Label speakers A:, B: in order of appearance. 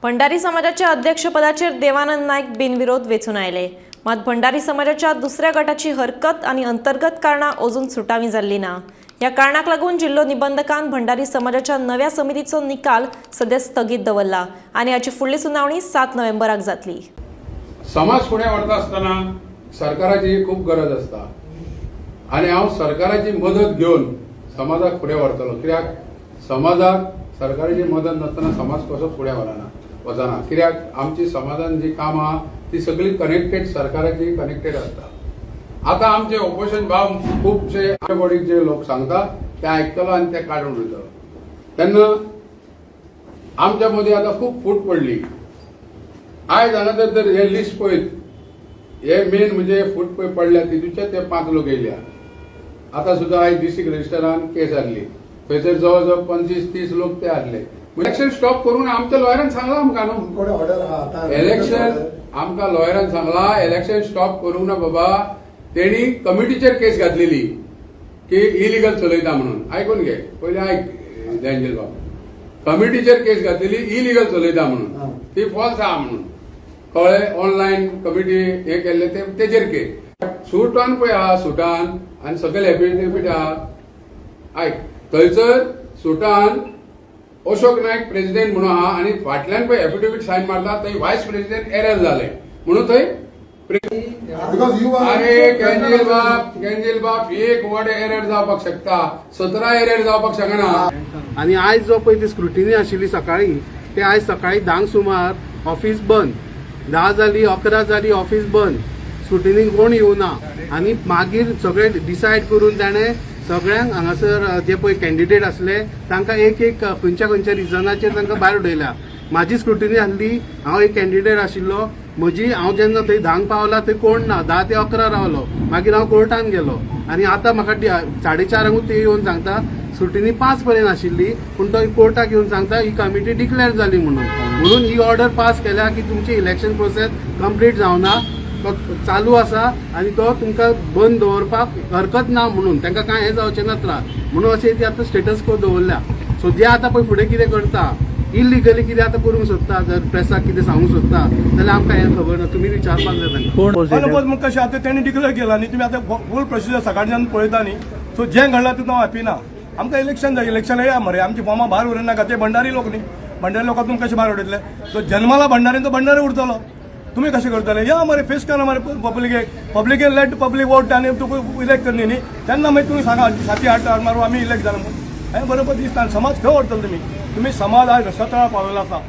A: भंडारी समाजाच्या अध्यक्षपदाचेर देवानंद नायक बिनविरोध वेंचून आयले. मात भंडारी समाजाच्या दुसऱ्या गटाची हरकत आनी अंतर्गत कारणां अजून सुटावी जाल्ली ना. ह्या कारणाक लागून जिल्लो निबंधकान भंडारी समाजाच्या नव्या समितीचो निकाल सध्या स्थगीत दवरला आनी हाची फुडली सुनावणी 7 नोव्हेंबराक जातली.
B: समाज फुडें व्हरता आसतना सरकाराची खूब गरज आसता आनी हांव सरकाराची मदत घेवन समाजाक फुडें व्हरतलो, कित्याक समाजाक सरकाराची मदत नासतना समाज कसोच फुडें व्हरना, वचना. कित्याक आमची समाजान जी कामां आहा ती सगळी कनेक्टेड, सरकाराची कनेक्टेड आसता. आतां आमचे ओपोजिशन भाव खुबशे आमच्या बॉडीक जे लोक सांगता ते आयकतलो आनी ते काडून वयतलो. तेन्ना आमच्या मदीं आतां खूब फूट पडली. आयज हांगा जर हे लिस्ट पळयत, हे मेन म्हणजे फूट पळय पडल्या, तितूचे ते पांच लोक येयल्या. आतां सुद्दां आयज डिस्ट्रिक्ट रजिस्टरान केस हाडली, थंयसर जवळ जवळ 25-30 लोक ते हाडले. इलेक्शन स्टॉप करून आमच्या लॉयरान सांगलां आमकां न्हू.
C: कोण ऑर्डर आहा आतां?
B: इलेक्शन आमकां लॉयरान सांगला, इलेक्शन स्टॉप करूंक ना बाबा. तेणी कमिटीचेर केस घातलेली की इलिगल चलयता म्हणून. आयकून घे पयलीं, आयक डॅन्जल बाब. कमिटीचेर केस घातलेली इलिगल चलयता म्हणून, ती फॉल्स आहा म्हणून. कळ्ळें? ऑनलायन कमिटी हे केल्ले ते तेजेर केस सुटान पळय आहा, सुटान आनी सकयल एफिडेवीट आहा. आयक, थंयसर सुटान अशोक नायक प्रेसिडेंट म्हणून आहा आनी फाटल्यान पळय एफिडेवीट सायन मारता थंय वायस प्रेसिडेंट एरर जाले म्हणून थंय
C: because you R
B: अरे कॅन्जील बाब, कॅन्जील बाब, एक वर्ड एरर जावपाक शकता, 17 एरर जावपाक शकना.
D: आनी आयज जो पळय ती स्क्रुटिनी आशिल्ली सकाळी, ते आयज सकाळी 10क सुमार ऑफिस बंद. 10 जाली, 11 जाली, ऑफिस बंद. स्क्रुटिनीक कोण येवना. आनी मागीर सगळे डिसायड करून ताणें सगळ्यांक हांगासर जे पळय कॅन्डिडेट आसले तांकां एक एक खंयच्या खंयच्या रिजनाचेर तांकां भायर उडयल्या. म्हाजी स्क्रुटिनी आहली, हांव एक कॅन्डिडेट आशिल्लो. म्हजी हांव जेन्ना थंय 10क पावला, थंय कोण ना. 10 ते 11 रावलो. मागीर हांव कोर्टान गेलो आनी आतां म्हाका 4:30क ते येवन सांगता, स्क्रुटिनी 5 पर्यंत आशिल्ली, पूण तो कोर्टाक येवन सांगता ही कमिटी डिक्लेअर जाली म्हणून. म्हणून ही ऑर्डर पास केल्या की तुमची इलेक्शन प्रोसेस कंप्लीट जावना, तो चालू आसा आनी तो तुमकां बंद दवरपाक हरकत ना म्हणून, तांकां कांय हें जावचें ना त्रास म्हणून. अशें ती आतां स्टेटस को दवरल्या. सो जे आतां पळय फुडें कितें करता, इलिगली कितें आतां करूंक सोदता, जर प्रेसाक कितें सांगूंक सोदता जाल्यार आमकां हें खबर ना. तुमी विचारपाक जाय तांकां.
E: कोण?
F: अनपोज मग कशें आतां तेणी डिक्लेअर केला न्ही. तुमी आतां फूल प्रोसिजर सकाळच्यान पळयता न्ही. सो जें घडलां तितून हांव हॅपी ना. आमकां इलेक्शन जाय, इलेक्शन येया मरे. आमची फॉर्मां भायर उरनाका. ते भंडारी लोक न्ही, भंडारी लोकांक तुमी कशें भायर उडयतले? जो जन्माला भंडारी तो भंडारी उरतलो. तुमी कशें करतले? या मरे, फेस करा मरे पब्लिकेक. पब्लिकेन लेट पब्लीक वोट आनी तुका इलेक्ट करनी न्ही. तेन्ना मागीर तुमी सांगा साती आठ मारू आमी इलेक्ट जाला म्हणून. हें बरोबर दिसता. आनी समाज खंय व्हरतले तुमी? तुमी समाज आज रस्त्या पावलेलो आसा.